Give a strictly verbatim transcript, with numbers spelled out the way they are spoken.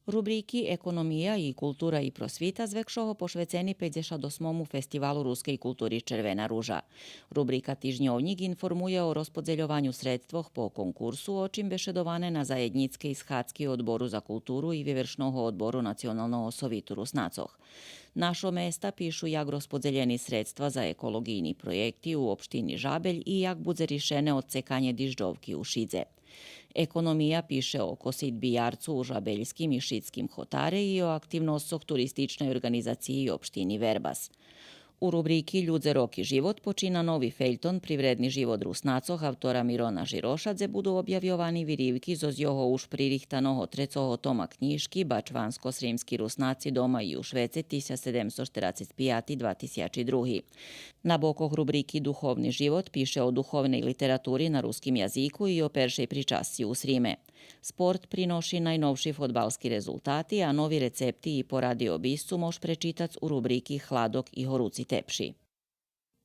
Рубрики Економия и Култура и Просвита звекшого пошвецени пейдзешат осмому фестивалу рускей култури Червена ружа. Рубрика Тижньовнїк информує о розподзельованю средствох по конкурсу, о чим бешедоване на заєднїцкей схадзки Одбору за културу и Вивершного одбору Националного совиту Руснацох. Нашо места пишу як розподзелєни средства за еколоґийни проєкти у општини Жабель и як будзе ришене одцеканє дижджовки у Шидзе. Економия пише о косидби ярцу у Жабельским и Шидским хотаре и о активносцох Туристичней орґанизациї општини Вербас. У рубрики Людзе, роки, живот почина нови фельтон Привредни живот Руснацох автора Мирона Жироша, дзе буду обявйовани виривки зоз його уж пририхтаного трецого тома кнїжки Бачванско-сримски Руснаци дома и у швеце тисяч седемсто штерацец пияти два тисячи други. На бокох рубрики Духовни живот пише о духовней литератури на руским язику и о першей причасци у Сриме. Спорт приноши найновши фодбалски резултати, а нови рецепти и поради о бисцу мож пречитац у рубрики Хладок и горуци тепши.